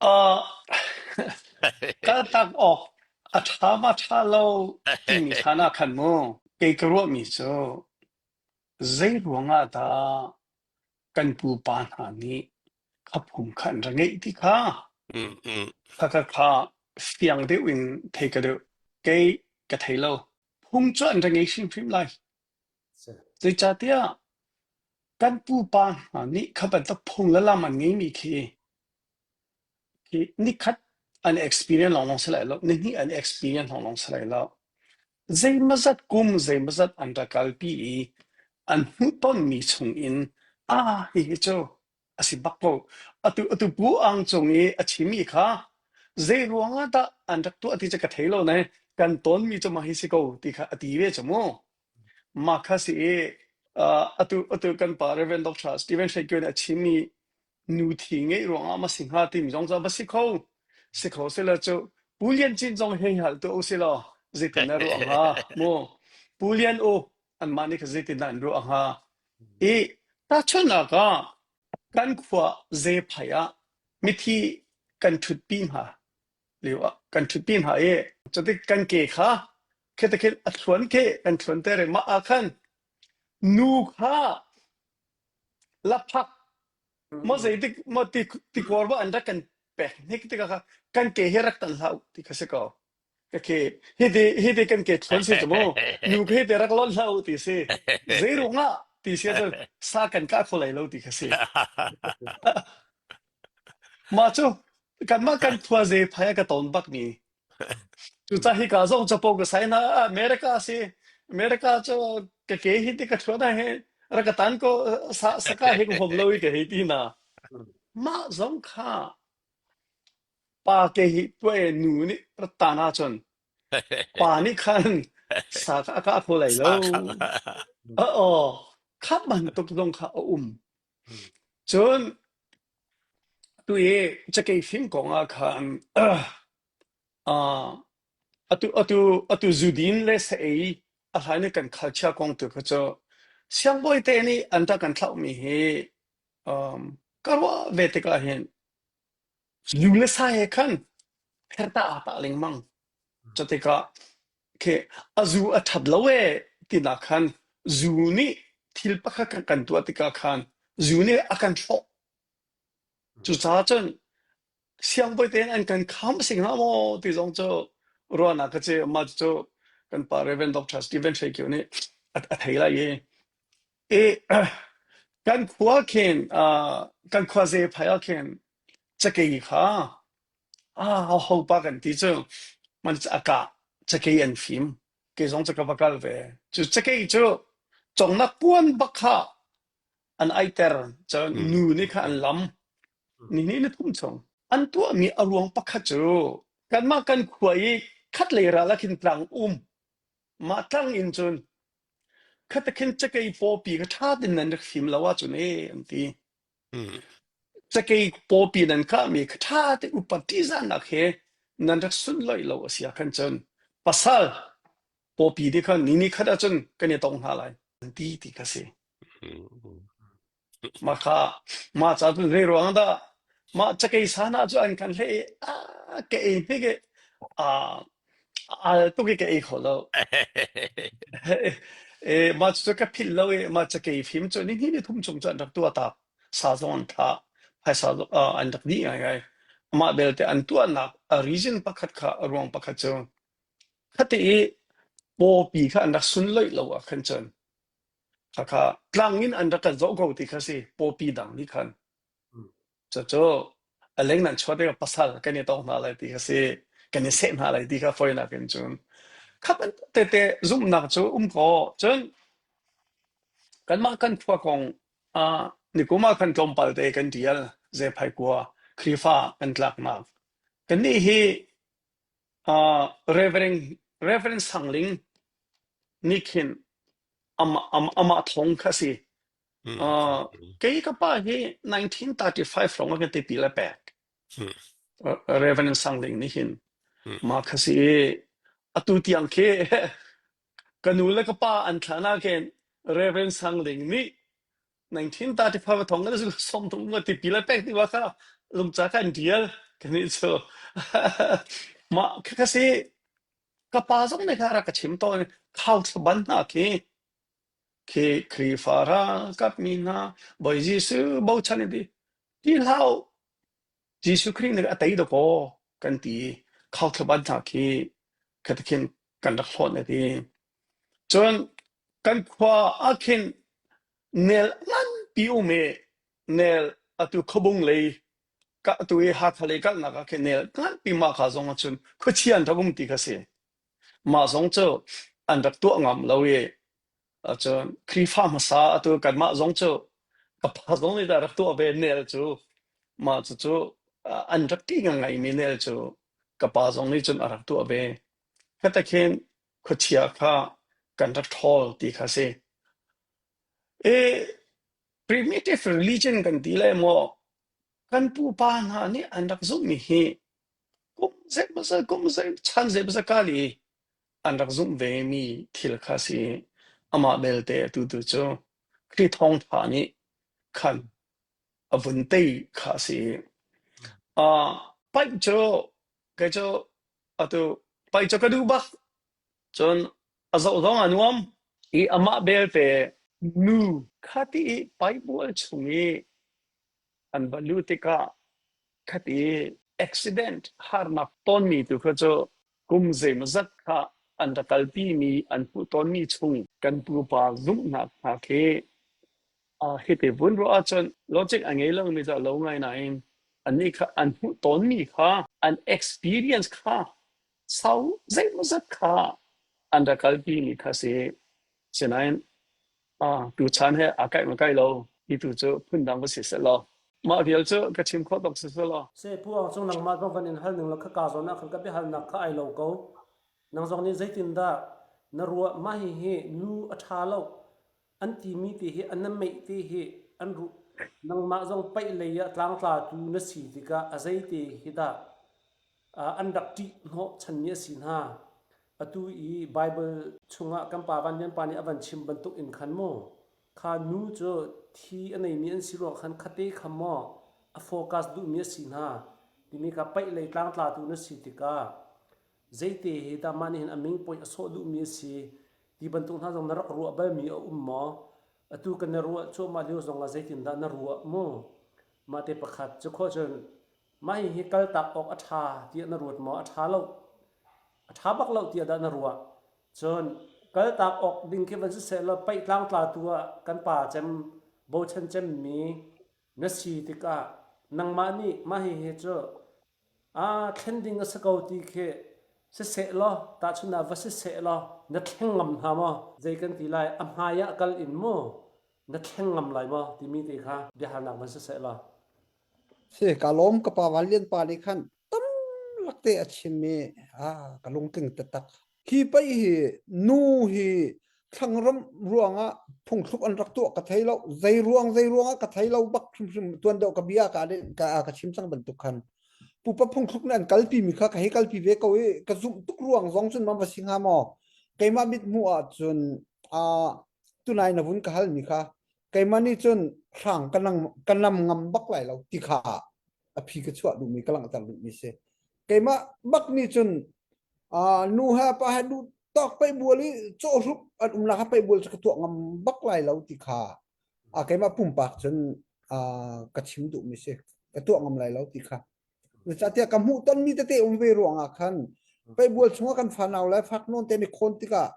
Uh, kaltak awk a ṭha ma ṭha lo timi hlan ah khan mu kei ka ruahmi cu zei ruangah dah kan pupa hna nih kha phung kha an ra ngeih ti kha Mm, mm. kha kha kha fiang deuh in thei ka deuh kei ka thei lo phung cu an ra ngei hrimhrim lai zeicahtiah kan pupa hna nih kha bantuk phung le lam an ngeimi khi khi nikhat an experience lawnglawng si lai lo nihnih an experience lawnglawng si lai lo zeimazat kum zeimazat an ra kalpi i an hmuhtonmi chungin ah hihi cu a si bak ko atu atu pu ang cung i a chimmi kha zei ruangah dah an rak tuah ti cu ka thei lo ne kan tawnmi cu mah hi si ko ti kha a ti ve cu mu mah kha si i uh, atu atu kan pa Reverend Dr. Stephen Shakyo nih a chimmi nu thi ngeih ruangah ma si hnga timi zong cu a va si kho si kho sila cu Pu Lian Cin zong hei hal tu u si law zeitin na ruah hnga mu Pu Lian u anmah nih kha zeitin dah an ruah hnga i tahchunhnak ah kan khua zephai ah mithi kan ṭhutpi hna lio ah kan ṭhutpi hna i cutik kan ke kha khete khin a thluan ke kan thluan te re mah ah khan nu kha laphak maw zeitik maw ti tikor ba an rak kan pek hnik tikah kha kan ke hi rak tan hlah u ti kha si ko ka ke hiti hiti kan ke thluan si cu mu nu ke te rak lon hlah u ti si zei ruangah ti si ahcun sa kan kah kho lai lo ti kha si mah cu kanmah kan khua ze phai ka ton bak mi Cucaah hika zong capo ka sai hna. America si. America cu ka ke hi ti ka ṭhuat ah hin rak ka tan ko sa saka hi ka huam lo i ka hei ti hna. Mah zong kha pa ke hi tuah i nu nih rat tan ahcun pa nih khan sa kha a kah kho lai lo. Uh-oh. Kha bantuk zong kha a um. Cun tu i cakei fim kong ah khan Uh, atu atu atu zudin le sa-ei a hlai nih kan culture kong tu kha cu siangbawi te nih an rak kan thlauhmi hi um, ka ruah ve tikah hin zu le sa he khan pherta aa tah lengmang. Cu tikah khi a zu a ṭhat lo ee tinak khan zu nih thil pakhat kan kan tuah tikah khan zu nih a kan hrawh. Cucaah cun siangbawi tein an kan kham a si hnga maw ti zong cu ruahnak ka ci mah cu kan pa Reverend Dr. Stephen Hre Kio nih a, a thei lai i i kan khua khin uh, kan khua ze phai ah khin cakei kha ah ho pa kan ti cu man a kah cakei an fim ke zong cu ka va kal ve cu cakei cu congnak puan bak kha an aiter cun nu nih kha an lam ni hnih ni thum chung an tuahmi a ruang pakhat cu kanmah kan khua i khatlei ral ah khin tlang um mah tlang in cun khata khin cakei pawpi kha ṭha tein nan rak fim lo ahcun e an ti cakei pawpi nan kahmi kha ṭha te upat ṭihzahnak he nan rak sunloih lo a si ah khan cun pasal pawpi ti khan ni ni khat ahcun kan i tong hna lai an ti ti kha si Mah kha mah ca cun zei ruang dah mah cakei san ah cu an kan hleh i a ka ei hnik i a al tuk i ka ei kho lo. E, mah cu ka philh lo i mah cakei fim cu ni hnih ni thum chung cu an rak tuah tak. Sa zong an thah. Phaisa zong uh, an rak dih ngaingai. Amah belte an tuahnak a reason pakhat kha a ruang pakhat cu khati i pawpi kha an rak sunloih lo ah khan cun Khakha tlang in an rak kan zoh ko ti kha si pawpi dang nih khan. Cucu a leng nan chuah tikah pasal kan i tong hna lai ti kha si kan i seh hna lai ti kha fawinak in cun kha bantuk tete zumhnak cu um ko cun kanmah kan khua kong ah nikum ah khan tlawmpal te kan tial Zephai kua Khrihfa kan tlaknak kannih hi uh, Reverend Reverend Sangling nih khin amah amah thong kha si. Uh, kei ka pa hi 1935 rong a ka tipil a pek. Reverend Sangling nih hin mah kha si atu tiang khi ka nu le ka pa an thlan ah khin Reverend Sangling nih 1935 thong kan som tung nga tipil a pek ti wa kha lungca kha an tial. Kannih cu mah khakha si ka pa zong nih kha a rak ka chim tawn khau thlaban hna khi khi Khrihfa ralkap mi hna Bawi Jesuh bochan in ti ti hlah u Jesuh Khrih nih a tei dakaw kan ti i khau thlaban hna khi khati khin kan rak hlawt a ti. Cun kan khua ah khin nel nganpi um i nel atu khuabung lei ka atu i Hakha lei kalnak ah khin nel nganpi mah kha zong ahcun khuachia an rak um ti kha si. Mah zong cu an rak tuah ngam lo i Cun Khrihfa hmasa atu kanmah zong cu ka pa zong nih dah rak tuah ve nel cu mah cucu an rak ṭih ngangaimi nel cu ka pa zong nih cun a rak tuah ve. Khata khin khuachia kha kan rak ṭhawl ti kha si. I primitive religion kan ti le maw kan pupa hna nih an rak zumhmi hi kum zeimawzat kum zei chan zeimawzat kal i an rak zumh vemi thil kha a si. Amah belte atu tu cu Khrih thawngṭha nih khan a vun tei kha a si. Uh, paih cu kei cu atu paih cu ka duh bak. Cun a zoh zong a nuam. I amah belte nu kha ti i Bible chung i an va luh tikah khati accident harnak tonmi tu kha cu kum zeimawzat kha an rak kalpimi an hmuh tawnmi chung kan pupa zumhnak hna khi uh, hiti vun ruah ahcun logic a ngei lomi cu a lo ngai nain annih kha an hmuh tawnmi kha an experience kha sau zeimawzat kha an rak kalpimi kha si sinain Ah, tuchan he aa kaih ma kaih lo ti tu cu phundang va si seh law mah vial cu ka chim khawh bak si seh law. Seh Pu Aung Cung nangmah zong van in hal ning law khaka zawn ah khan ka biahalnak kha ai lo ko. Nang zong nih zeitindah na ruah mah hihi nu a ṭha lo an timi te hi an na meih te hi an ruh nangmah zong paih lei ah tlangtlatu na si tikah a zeite hi dah an rak ṭih hnawh chanmi a si hna. Atu i Baibal chungah kan pa Van Lian pa nih a van chim bantuk in khan maw kha nu cu thi a neimi an si ruang khan khate kha maw a focus duhmi a si hna timi kha paih lei tlangtlatu na si tikah zeite hi dah mah nih hin a ming point a sawh duhmi a si ti bantuk hna zong na rak ruah balmi a um maw atu kan na ruah cuahmah lio zongah zeitindah na ruah mu mah te pakhat cu khawh cun Mah hihi kaltak awk a ṭha tiah na ruat maw? A ṭha lo. A ṭha bak lo tiah dah na ruah? Cun kaltak awk ding khi van siseh law paih tlangtlatu ah kan pa cem bochan cemmi na si tikah nangmah nih mah hihi cu aa thlen ding a si ko ti khi siseh law tahchun ah va siseh law na thleng ngam hna maw? Zei kan ti lai a hmai ah kal in mu na thleng ngam lai maw timi te kha biahalnak van siseh law. Si ka lawm ka pa Van Lian pa nih khan tam lakte a chim i ah ka lungtling taktak. Hi pei hi nu hi thlangram ruangah phungthluk an rak tuah ka thei lo zei ruang zei ruangah ka thei lo bak hrimhrim tuan deuh ka bia ka ka ka chim cang bantuk khan pupa phungthluk nih an kalpi mi kha ka hei kalpi ve ko i ka zumh tuk ruang zong cun ma va si hnga maw keimah mit hmuh ah cun a tunai na vun ka hal mi kha keimah nih cun hrang ka nang ka nam ngam bak lai lo ti kha a phi ka chuah duhmi ka langhter duhmi si keimah bak nih cun uh, nu he pa he duh tawk pei bual i cawhrup an um la kha pei bual cu ka tuah ngam bak lai lo ti kha a keimah pumpak cun uh, ka chim duhmi si ka tuah ngam lai lo ti kha Zeicahtiah ka hmuh tonmi tete um ve ruangah khan peibual chungah kan fanau le fak nawn te nih khawn tikah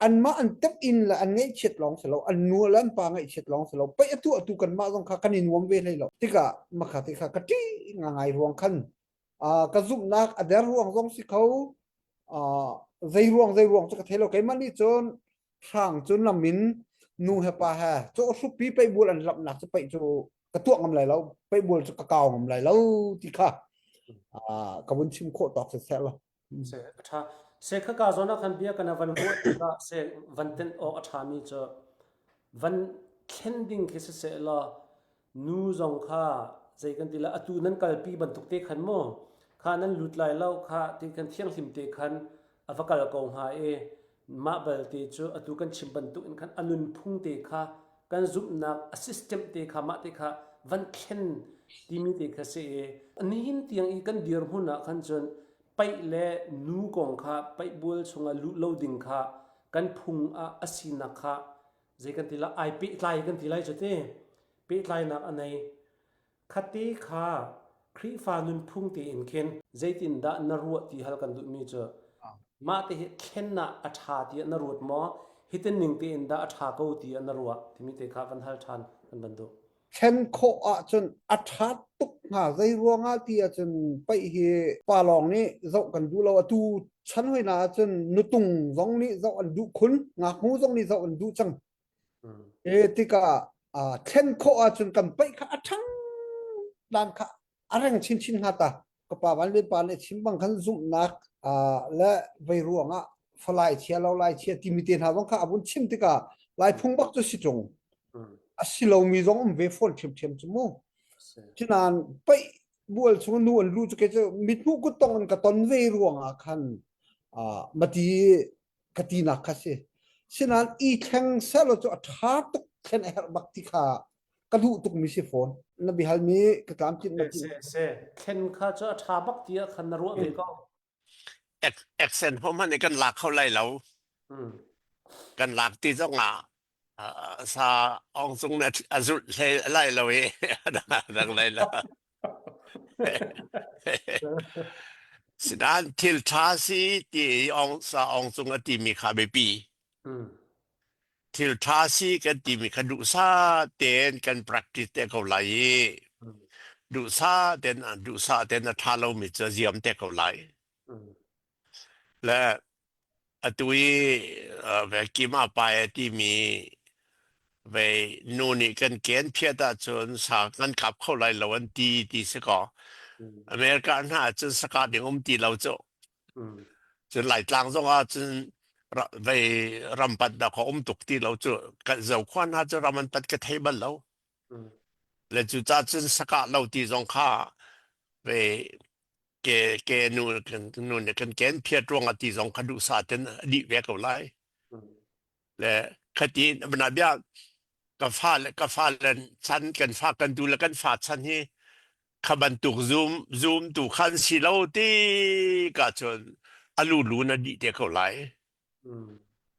anmah an tep in le an ngaihchiat lawng si lo an nu le an pa ngaihchiat lawng si lo pei atu atu kanmah zong kha kan i nuam ve hlei lo tikah makha te kha ka ṭih ngangai ruang khan ka zumhnak a der ruang zong si kho zei ruang zei ruang cu ka thei lo keimah nih cun hrang cu nam in nu he pa he cawhrupi pei bual an lamhnak cu pei cu ka tuah ngam lai lo pei bual cu ka kau ngam lai lo ti kha ka vun chim khawh tawk siseh lo Se a ṭha. Se khaka zawn ah khan bia kana van ruah tikah se van tenh awk a ṭhami cu van thlen ding khi siseh law nu zong kha zei kan ti la atu nan kalpi bantuk te khan mu kha nan lut lai lo kha ti kan thianghlim te khan a va kal ko hnga i mah balte cu atu kan chim bantuk in khan a nunphung te kha kan zumhnak a system te kha mah te kha van thlen. Timi te kha si i nihin tiang i kan dirhmun ah khan cun paih le nu kong kha paih bual chungah luh lo ding kha kan phung ah a sinak kha zei kan ti la ai pehtlai kan ti lai cu te pehtlainak a nei Khate kha Khrihfa nunphung tein khin zeitindah na ruah ti hal kan duhmi cu mah te hi thlen ah a ṭha tiah na ruat maw? Hitin ning tein dah a ṭha ko tiah na ruah timi te kha van hal ṭhan kan van duh. Thlen khawh ahcun a ṭha tuk hnga. Zei ruangah ti ahcun paih hi pa lawng nih zoh kan duh lo. Atu chan hoi na ahcun nutung zong nih zoh an duh khun, ngaknu zong nih zoh an duh cang. E tikah thlen khawh ahcun kan paih kha a ṭhang dan kha a reng chinchin hnga ta. Ka pa van le pa nih chim bang khan zumhnak le vei ruangah falai chia lo lai chia timi te hna zong kha a vun chim tikah lai phung bak cu si ṭung. A si lomi zong um ve fawn ṭhiamṭhiam cu mu. Cunain paih bual chung nu an lu cu ke cu mithmuh kut tong in ka ton ve ruangah khan mati ka tinak kha si. Sinain i thleng sehlaw cu a ṭha tuk thlen a herh bak ti kha ka duh tukmi si fawn. Na biahalmi ka tlamtlinh na Se se thlen kha cu a ṭha bak tiah khan na ruah ve ko. Accent ho hmanh kan lak kho lai lo. Kan lak ti zong ah sa ong cung na a zulh hlei lai lo i dang lai lo. Sinain thil ṭha si ti i ong sa ong cung a timi kha biapi. Thil ṭha si kan timi kha duhsah tein kan practice te ko lai i duhsah tein duhsah tein a ṭha lomi cu a ziam te ko lai. Le atu i ve kima pai a timi ve nu nih kan ken phiat ahcun sa kan kap kho lai lo an ti ti si kaw America hna ahcun saka ding um ti lo cu. Cun Laitlang zong ah cun vei ram pat dah kha um tuk ti lo cu kan zokhua hna cu ram an pat ka thei bal lo. Le cu ca cun sakah lo ti zong kha vei ke ke nu nu nih kan ken phiat ruang ah ti zong kha duhsah ten a dih ve ko lai. Le khati bana bia ka fa le ka fa le chan kan fa kan tu le kan fa chan hi kha bantuk zum zum tu khan si lo ti ka cun alu lu na dih te ko lai.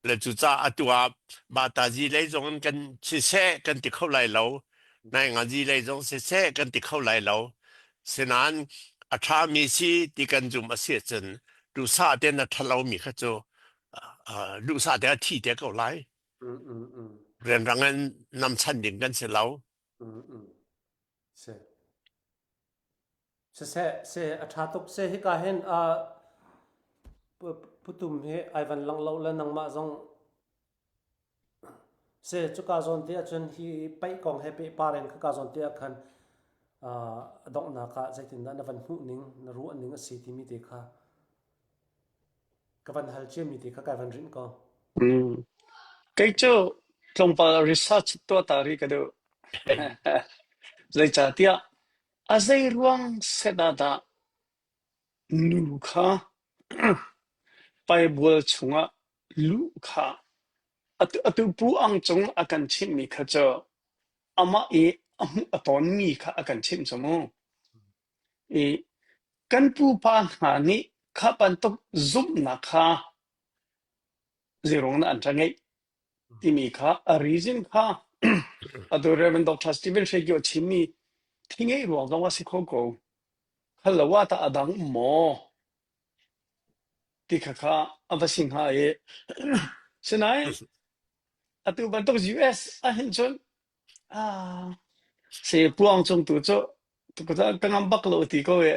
Le cucaah atu ah batazi lei zong in kan siseh kan ti kho lai lo. Naingazi lei zong siseh kan ti kho lai lo. Sinain a ṭhami si ti kan zum a si ahcun duhsah tein a ṭhalomi kha cu duhsah te a thi te ko lai. Rianrang in namchan ding kan si lo. Si. Siseh, seh a ṭha tuk. Seh hika hin putum hi ai van lang lo le nangmah zong seh cuka zawn te ahcun hi paih kong he pehpar in khaka zawn te ah khan a donghnak ah zeitindah na van hmuh ning, na ruah ning a si timi te kha ka van hal ciami te kha kai van rinh ko. Mm. Kei cu tlawmpal research tuah ta rih ka duh. Zeicahtiah a zei ruang set ah dah nu kha Bible chungah luh kha atu, atu Pu Ang Cung a kan chimhmi kha cu amah i a hmuh a tawnmi kha a kan chimh cu mu. I kan pupa hna nih kha bantuk zumhnak kha zeiruang dah an rak ngeih timi kha a reason kha atu Reverend Dr. Stephen Hre a chimmi thi ngeih ruang zong a si kho ko. Khal lo ah tah a dang um maw? Ti kha kha a va si hnga i sinain atu bantuk US ahhin cun ah se puang cung tu cu ka ngam bak lo ti ko e.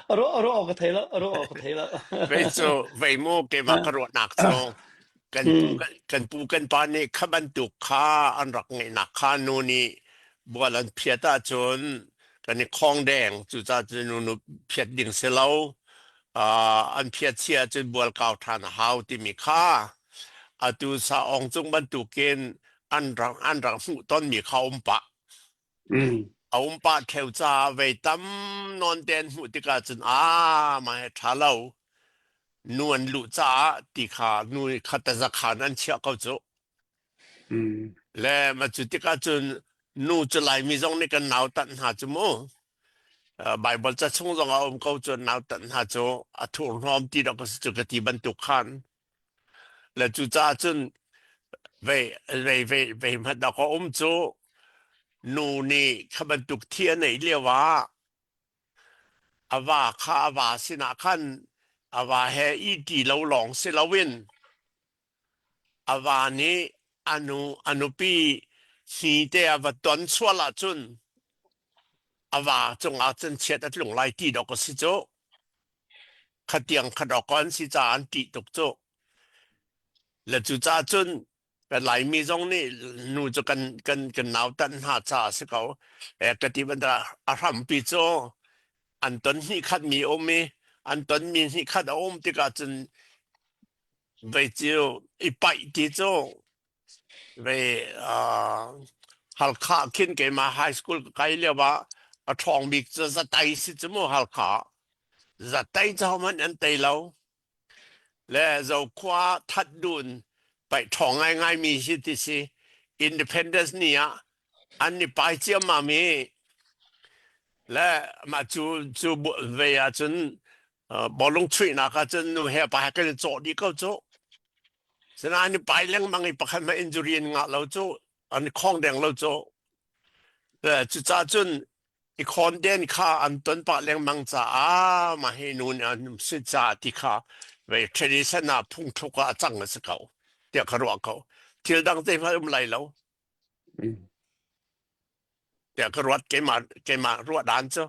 A ruah a ruah awk ka thei lo, a ruah awk ka thei lo. Vei cu vei mu keimah ka ruahnak cu kan pu kan pu kan pa nih kha bantuk kha an rak ngeihnak kha nu nih bual an phiat ahcun kan i khong deng cucaah cun nu nu phiat ding si lo an phiat si ahcun bual kau ṭhan a hau timi kha atu saawng cung bantukin an rak an rak hmuh tonmi kha um pah a um pah ṭheo caah vei tam nawn te an hmuh tikah cun aa mah hi ṭha lo nu an luh caah ti kha nu kha tazakhan an chiah ko cu le ma cu tikah cun. Nu cu Laimi zong nih kan nautat hna cu mu. Uh, Bible ca chung zong a um ko cu nautat hna cu a thurhnawm ti dok a si cu ka ti bantuk khan. Le cucaah cun vei vei vei vei hmat dok a um cu nu nih kha bantuk thi a neih lio ah a va kha a va sinah khan a va he i ti lo lawng si loin a va nih a nu a nupi hni te a va ton sual ahcun a va cungah cun chiat a tlung lai ti dawk a si cu. Khatiang kha dawk an si caah an ṭih tuk cu. Le cucaah cun kan Laimi zong nih nu cu kan kan kan nautat hna caah a si ko. E, ka ti bantuk a hrampi cu an ton hnih khat mi um i an ton mi hnih khat a um tikah cun vei cu i paih ti cu vei uh, Halkha khin keimah high school ka kai lio ah a ṭhawng bik cu zatai si cu mu Halkha zatai cu hohmanh an tei lo le Zokhua that dun paih ṭhawng ngaingai mi hi ti si Independence ni ah an i pai ciammam i le mah cu cu vei ah cun bawlung chuihnak ah cun nu he pa he kan i cawh dih ko cu. Sinain i pai lengmang i pakhat hmanh injury an ngah lo cu an i khong deng lo cu. Cucaah cun i khawnden kha an ton pah lengmang caah mah hi nu nih an si caah ti kha vei tradition ah phungthluk ah a cang a si ko tiah ka ruah ko. Thil dang te hmanh um lai lo tiah ka ruat keimah keimah ruah dan cu.